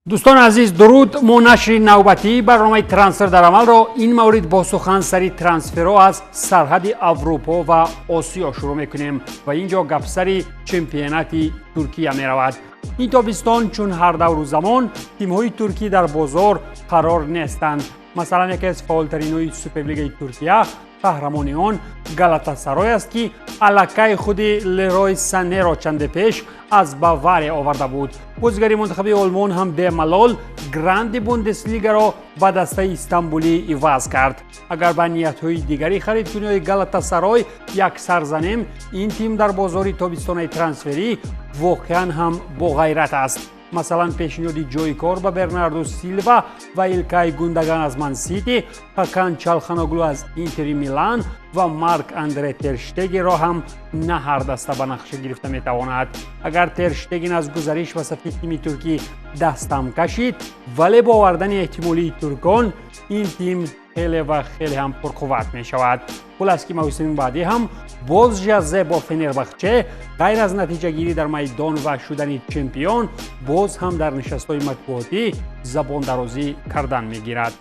Дӯстони азиз, дуруд! Мо нашри навбатии барномаи «Трансфер дар амалро» ин маврид бо сухан сари трансферҳо аз сарҳади Аврупо ва Осиё шурӯъ мекунем ва ин ҷо гапсари чемпионати Туркия меравад. Ин тобистон, чун ҳар давру замон, тимҳои туркӣ дар бозор қарор нестанд. Масалан, яке аз фаъолтаринҳои Суперлигаи Туркия, қаҳрамони он, Галатасарой аст, ки аллакай худи Лерой Санеро чанде пеш аз Бавария оварда буд. Бозигари мунтахаби Олмон ҳам бемалол гранди Бундеслигаро ба дастаи Истанбулӣ иваз кард. Агар ба ниятҳои дигари харидкуниҳои Галатасарой як сар занем, ин тим дар бозори тобистонаи трансферӣ воқеан ҳам боғайрат аст. Масалан, пешниҳоди ҷойи кор ба Бернарду Силва ва Илкай Гундаган аз Мансити, Ҳакан Чалханоглу аз Интери Милан ва Марк Андре Терштегиро ҳам на ҳар даста ба нақша гирифта метавонад. Агар Терштегин аз гузариш ба сафи тими туркӣ дастам кашид, вале бо овардани эҳтимолии туркон ин тим хеле ва хеле ҳам пурқувват мешавад. Хулас, ки мавсими баъдӣ ҳам боз Жозе бо Фенербахче ғайр аз натиҷагирӣ дар майдон ва шудани чемпион, боз ҳам дар нишастҳои матбуотӣ забондарозӣ кардан мегирад.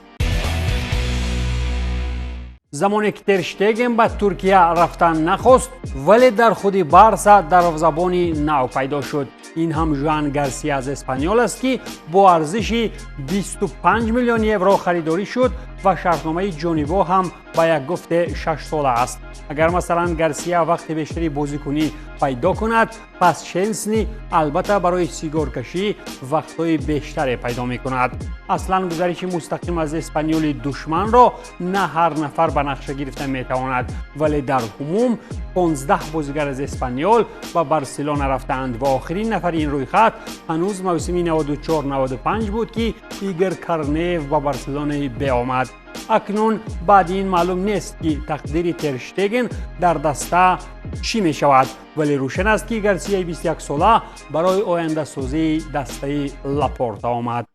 Замоне ки Терштеген ба Туркия рафтан нахост, вале дар худи Барса дарвозабони нав пайдо шуд. Ин ҳам Жуан Гарсия аз Эспанёл аст, ки бо арзиши 25 миллион евро харидорӣ шуд ва шартномаи ҷонибо ҳам ба як гуфте 6-сола аст. Агар, масалан, Гарсия вақти бештари бозикунӣ пайдо кунад, пас Шенсни албатта барои сигоркашӣ вақтҳои бештаре пайдо мекунад. Аслан, гузариши мустақим аз Эспанёли душманро на ҳар нафар ба нақша гирифта метавонад, вале дар умум 15 бозигар аз Эспанёл ба Барселона рафтаанд ва охирин нафари ин рӯйхат ҳанӯз мавсими 94-95 буд, ки Игор Карнеев ба Барселонаи Б омад. Акнун баъди ин маълум нест, ки тақдири Терштеген дар даста чӣ мешавад, вале рӯшан аст, ки Гарсияи 21-сола барои ояндасозии дастаи Лапорта омад.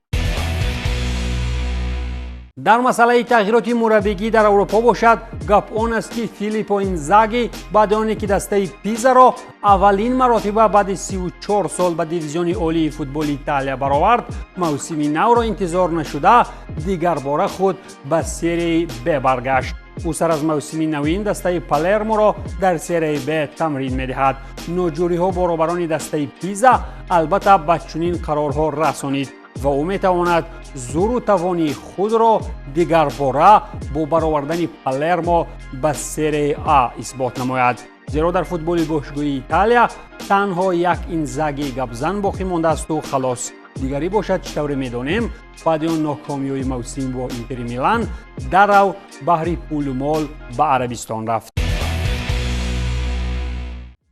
Дар масъалаи тағйироти мураббигӣ дар Аврупо бошад, гап он аст, ки Филиппо Инзаги баъди оне ки дастаи Пизаро аввалин маротиба баъди 34 сол ба дивизиони олии футболи Италия баровард, мавсими навро интизор нашуда, дигарбора худ ба Серияи Б баргашт. Ӯ сар аз мавсими навин дастаи Палерморо дар Серияи Б тамрин медиҳад. Ноҷӯриҳо бо роҳбарони дастаи Пиза албатта ба чунин қарорҳо расонид ва ӯ метавонад зӯру тавони худро дигарбора бо баровардани Палермо ба Серияи А исбот намояд, зеро дар футболи бошгоҳии Италия танҳо як Инзаги гапзан боқӣ мондаасту халос. Дигарӣ бошад, чӣ тавре медонем, баъди он нокомиҳои мавсим бо Интери Милан дарав баҳри пулу мол ба Арабистон рафт.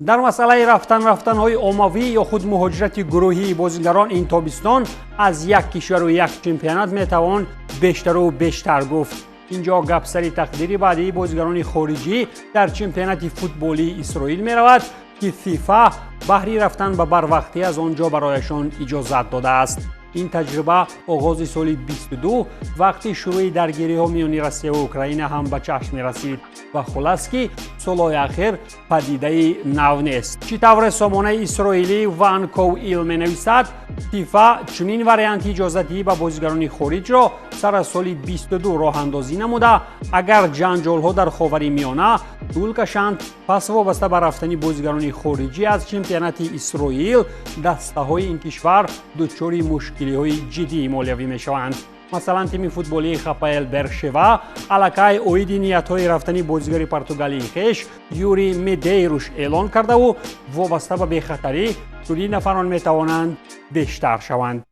Дар масъалаи рафтан-рафтанҳои оммавӣ ё худ муҳоҷирати гурӯҳии бозигарон ин тобистон аз як кишвару як чемпионат метавон бештару бештар гуфт. Ин ҷо гап сари тақдири баъдии бозигарони хориҷӣ дар чемпионати футболии Исроил меравад, ки ФИФА баҳри рафтан ба барвақтӣ аз он ҷо барояшон иҷозат додааст. Ин таҷриба оғози соли 22, вақти шурӯи даргириҳо миёни Россияву Украина ҳам ба чашм мерасид ва хулас, ки солҳои ахир падидаи нав нест. Чӣ тавре сомонаи исроилӣ Ванков Ил менависад, ФИФА чунин варианти иҷозатӣ ба бозигарони хориҷро сар аз соли 22 роҳандозӣ намуда, агар ҷанҷолҳо дар Ховари Миёна тӯл кашанд, пас вобаста ба рафтани бозигарони хориҷӣ аз чемпионати Исроил дастаҳои ин кишвар дучори мушкилиҳои ҷиддии молиявӣ мешаванд. Масалан, тими футболии Хапоэл Бершева аллакай оиди ниятҳои рафтани бозигари португалии хеш Юри Медейруш эълон кардаву вобаста ба бехатарӣ чунин нафарон метавонанд бештар шаванд.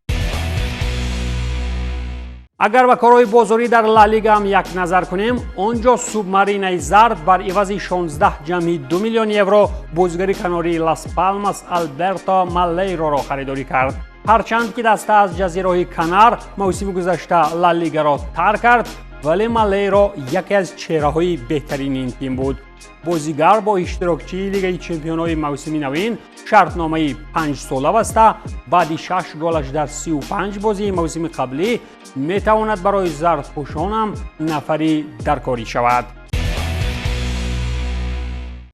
Агар ба корҳои бозорӣ дар Ла Лига ҳам як назар кунем, он ҷо субмаринаи зард бар ивази 16 ҷамъи 2 миллион евро бозигари канории Лас Палмас Алберто Малейроро харидорӣ кард. Ҳарчанд ки даста аз ҷазираҳои Канар мавсими гузашта Ла Лигаро тарк кард, вале Малейро яке аз чеҳраҳои беҳтарини ин тим буд. Бозигар бо иштирокчии Лигаи чемпионҳои мавсими навин шартномаи 5-сола баста, баъди шаш голаш дар 35 бозии мавсими қаблӣ метавонад барои зардпӯшонам нафари даркорӣ шавад.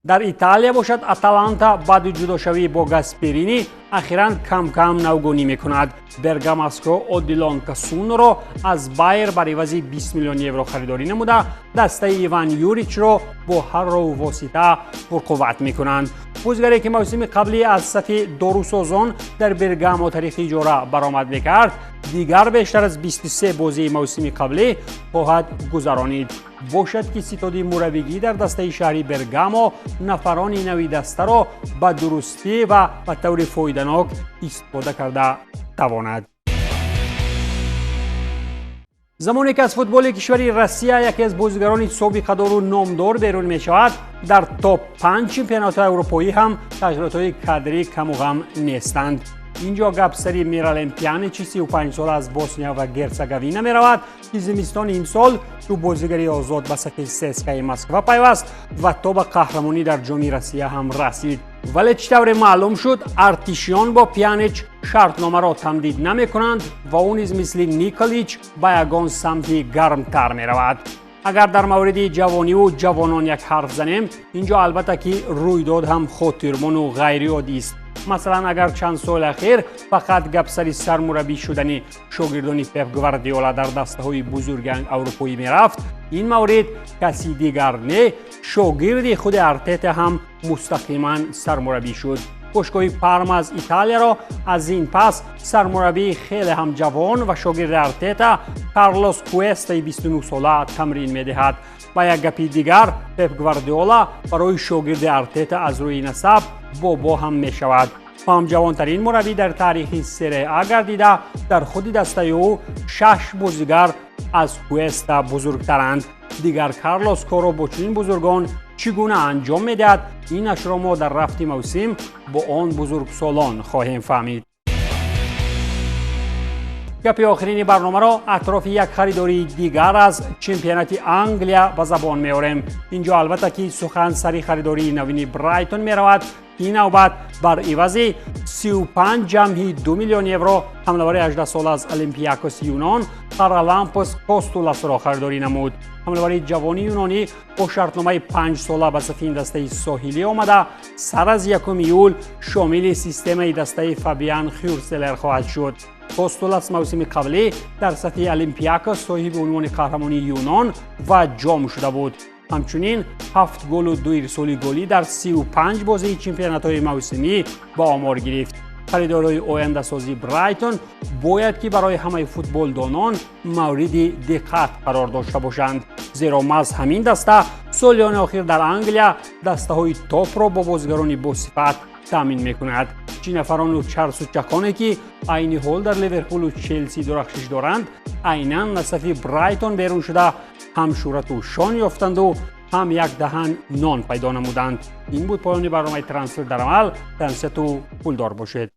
Дар Италия бошад, Аталанта баъди ҷудошавӣ бо Гасперини ахиран кам-кам навгонӣ мекунад. Бергамаско Одилон Касуноро аз Байер бар ивази 20 миллион евро харидорӣ намуда, дастаи Иван Юричро бо ҳар роҳу восита пурқувват мекунанд. Бозигаре, ки мавсими қаблӣ аз сафи дорусозон дар Бергамо тариқи иҷора баромад мекард, дигар бештар аз 23 бозии мавсими қаблӣ хоҳад гузаронид. Бошад, ки ситоди мураббигӣ дар дастаи шаҳри Бергамо нафарони нави дастаро ба дурустӣ ва ба таври фоиданок истифода карда тавонад. Замоне ки аз футболи кишвари Россия яке аз бозигарони собиқадору номдор берун мешавад, дар топ 5 чемпионатҳои аврупоӣ ҳам тағйиротҳои кадрӣ каму ғам нестанд. Ин ҷо гап сари Миралем Пьяничи 35 сола аз Босния ва Герцеговина меравад, ки зимистони имсол ду бозигари озод ба сафи ЦСКАи Москва пайваст ва то ба қаҳрамонӣ дар Ҷоми Россия ҳам расид. Вале чӣ тавре маълум шуд, артишиён бо Пьянич шартномаро тамдид намекунанд ва ӯ низ мисли Николич ба ягон самти гармтар меравад. Агар дар мавриди ҷавониву ҷавонон як ҳарф занем, ин ҷо албатта ки рӯйдод ҳам хотирмону ғайриоддист. Масалан, агар чанд соли ахир фақат гапсари сармураббӣ шудани шогирдони Пеп Гвардиола дар дастаҳои бузурги аврупоӣ мерафт, ин маврид каси дигар не, шогирди худи Артета ҳам мустақиман сармураббӣ шуд. Бошгоҳи Парма аз Италияро аз ин пас сармураббии хеле ҳам ҷавон ва шогирди Артета Карлос Куэстаи 29 сола тамрин медиҳад. Ба як гапи дигар, Пеп Гвардиола барои шогирди Артета аз рӯи насаб бобо ҳам мешавад. Ҳам ҷавонтарин мураббӣ дар таърихи Серия А гардида, дар худи дастаи ӯ шаш бозигар аз Куэста бузургтаранд. Дигар Карлос корро бо чунин бузургон чӣ гуна анҷом медиҳад, инашро мо дар рафти мавсим бо он бузургсолон хоҳем фаҳмид. Гапи охирини барномаро атрофи як харидории дигар аз чемпионати Англия ба забон меорем. Ин ҷо албатта ки сухан сари харидории навини Брайтон меравад. Ин навбат бар ивази 35 ҷамъи 2 миллион евро ҳамлавари 18 сола аз Олимпиакос юнон Харалампос Костуласро харидорӣ намуд. Ҳамлавари ҷавони юнонӣ бо шартномаи 5-сола ба сафи ин дастаи соҳилӣ омада, сар аз 1 июл шомили системаи дастаи Фабиан Хюрселер хоҳад шуд. Костулас мавсими қаблӣ дар сафи Олимпиакос соҳиби унвони қаҳрамонии Юнон ва ҷом шуда буд. Ҳамчунин ҳафт голу ду ирсоли голӣ дар 35 бозии чемпионатҳои мавсимӣ ба омор гирифт. Харидорҳои ояндасози Брайтон бояд ки барои ҳамаи футболдонон мавриди диққат қарор дошта бошанд, зеро маҳз ҳамин даста солиёни охир дар Англия дастаҳои топро бо бозигарони босифат таъмин мекунад. Чӣ нафарону чарсу чақоне, ки айни ҳол дар Ливерпулу Челси дурахшиш доранд, айнан аз сафи Брайтон берун шуда, ҳам шӯҳрату шон ёфтанду ҳам як даҳан нон пайдо намуданд. Ин буд поёни барномаи «Трансфер дар амал». Тансиҳату пулдор бошед.